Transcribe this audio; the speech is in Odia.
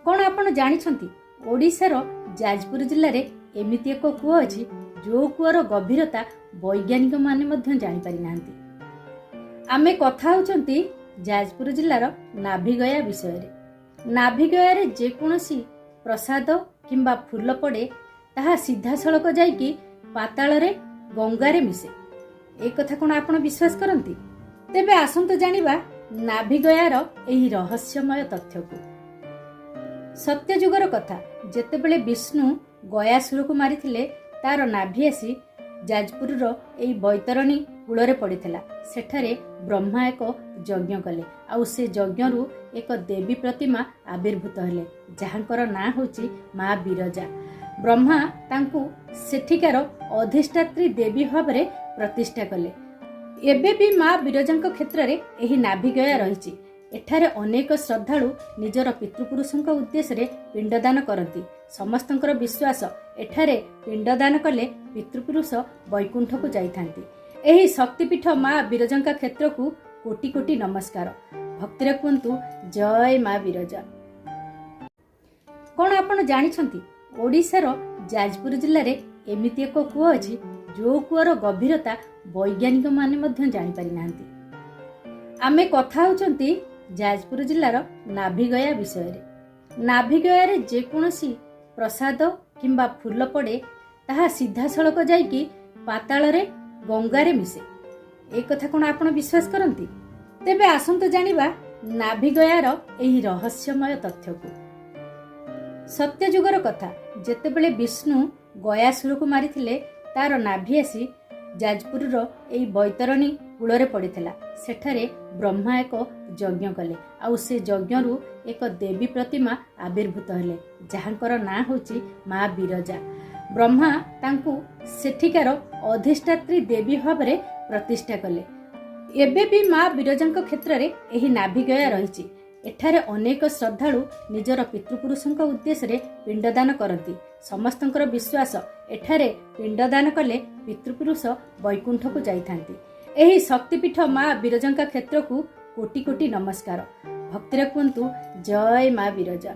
କ'ଣ ଆପଣ ଜାଣିଛନ୍ତି, ଓଡ଼ିଶାର ଯାଜପୁର ଜିଲ୍ଲାରେ ଏମିତି ଏକ କୂଅ ଅଛି, ଯେଉଁ କୂଅର ଗଭୀରତା ବୈଜ୍ଞାନିକମାନେ ମଧ୍ୟ ଜାଣିପାରିନାହାନ୍ତି? ଆମେ କଥା ହେଉଛନ୍ତି ଯାଜପୁର ଜିଲ୍ଲାର ନାଭିଗୟା ବିଷୟରେ। ନାଭିଗୟାରେ ଯେକୌଣସି ପ୍ରସାଦ କିମ୍ବା ଫୁଲ ପଡ଼େ, ତାହା ସିଧାସଳଖ ଯାଇକି ପାତାଳରେ ଗଙ୍ଗାରେ ମିଶେ। ଏ କଥା କ'ଣ ଆପଣ ବିଶ୍ୱାସ କରନ୍ତି? ତେବେ ଆସନ୍ତୁ ଜାଣିବା ନାଭିଗୟାର ଏହି ରହସ୍ୟମୟ ତଥ୍ୟକୁ। ସତ୍ୟଯୁଗର କଥା, ଯେତେବେଳେ ବିଷ୍ଣୁ ଗୟାସୁରକୁ ମାରିଥିଲେ, ତାର ନାଭି ଆସି ଯାଜପୁରର ଏଇ ବୈତରଣୀ କୂଳରେ ପଡ଼ିଥିଲା। ସେଠାରେ ବ୍ରହ୍ମା ଏକ ଯଜ୍ଞ କଲେ ଆଉ ସେ ଯଜ୍ଞରୁ ଏକ ଦେବୀ ପ୍ରତିମା ଆବିର୍ଭୂତ ହେଲେ, ଯାହାଙ୍କର ନାଁ ହେଉଛି ମା ବିରଜା। ବ୍ରହ୍ମା ତାଙ୍କୁ ସେଠିକାର ଅଧିଷ୍ଠାତ୍ରୀ ଦେବୀ ଭାବରେ ପ୍ରତିଷ୍ଠା କଲେ। ଏବେ ବି ମା ବିରଜାଙ୍କ କ୍ଷେତ୍ରରେ ଏହି ନାଭିଗୟା ରହିଛି। ଏଠାରେ ଅନେକ ଶ୍ରଦ୍ଧାଳୁ ନିଜର ପିତୃପୁରୁଷଙ୍କ ଉଦ୍ଦେଶ୍ୟରେ ପିଣ୍ଡଦାନ କରନ୍ତି। ସମସ୍ତଙ୍କର ବିଶ୍ୱାସ, ଏଠାରେ ପିଣ୍ଡଦାନ କଲେ ପିତୃପୁରୁଷ ବୈକୁଣ୍ଠକୁ ଯାଇଥାନ୍ତି। ଏହି ଶକ୍ତିପୀଠ ମା ବିରଜାଙ୍କ କ୍ଷେତ୍ରକୁ କୋଟି କୋଟି ନମସ୍କାର। ଭକ୍ତିରେ କୁହନ୍ତୁ, ଜୟ ମା ବିରଜା। କ'ଣ ଆପଣ ଜାଣିଛନ୍ତି, ଓଡ଼ିଶାର ଯାଜପୁର ଜିଲ୍ଲାରେ ଏମିତି ଏକ କୂଅ ଅଛି, ଯେଉଁ କୂଅର ଗଭୀରତା ବୈଜ୍ଞାନିକମାନେ ମଧ୍ୟ ଜାଣିପାରିନାହାନ୍ତି? ଆମେ କଥା ହେଉଛନ୍ତି ଯାଜପୁର ଜିଲ୍ଲାର ନାଭିଗୟା ବିଷୟରେ। ନାଭିଗୟାରେ ଯେକୌଣସି ପ୍ରସାଦ କିମ୍ବା ଫୁଲ ପଡ଼େ, ତାହା ସିଧାସଳଖ ଯାଇକି ପାତାଳରେ ଗଙ୍ଗାରେ ମିଶେ। ଏ କଥା କ'ଣ ଆପଣ ବିଶ୍ୱାସ କରନ୍ତି? ତେବେ ଆସନ୍ତୁ ଜାଣିବା ନାଭିଗୟାର ଏହି ରହସ୍ୟମୟ ତଥ୍ୟକୁ। ସତ୍ୟଯୁଗର କଥା, ଯେତେବେଳେ ବିଷ୍ଣୁ ଗୟାସୁରକୁ ମାରିଥିଲେ, ତାର ନାଭି ଆସି ଯାଜପୁରର ଏଇ ବୈତରଣୀ କୂଳରେ ପଡ଼ିଥିଲା। ସେଠାରେ ବ୍ରହ୍ମା ଏକ ଯଜ୍ଞ କଲେ ଆଉ ସେ ଯଜ୍ଞରୁ ଏକ ଦେବୀ ପ୍ରତିମା ଆବିର୍ଭୂତ ହେଲେ, ଯାହାଙ୍କର ନାଁ ହେଉଛି ମା ବିରଜା। ବ୍ରହ୍ମା ତାଙ୍କୁ ସେଠିକାର ଅଧିଷ୍ଠାତ୍ରୀ ଦେବୀ ଭାବରେ ପ୍ରତିଷ୍ଠା କଲେ। ଏବେ ବି ମା ବିରଜାଙ୍କ କ୍ଷେତ୍ରରେ ଏହି ନାଭିଗୟା ରହିଛି। ଏଠାରେ ଅନେକ ଶ୍ରଦ୍ଧାଳୁ ନିଜର ପିତୃପୁରୁଷଙ୍କ ଉଦ୍ଦେଶ୍ୟରେ ପିଣ୍ଡଦାନ କରନ୍ତି। ସମସ୍ତଙ୍କର ବିଶ୍ୱାସ, ଏଠାରେ ପିଣ୍ଡଦାନ କଲେ ପିତୃପୁରୁଷ ବୈକୁଣ୍ଠକୁ ଯାଇଥାନ୍ତି। ଏହି ଶକ୍ତିପୀଠ ମା ବିରଜାଙ୍କ କ୍ଷେତ୍ରକୁ କୋଟି କୋଟି ନମସ୍କାର। ଭକ୍ତିରେ କୁହନ୍ତୁ, ଜୟ ମା ବିରଜା।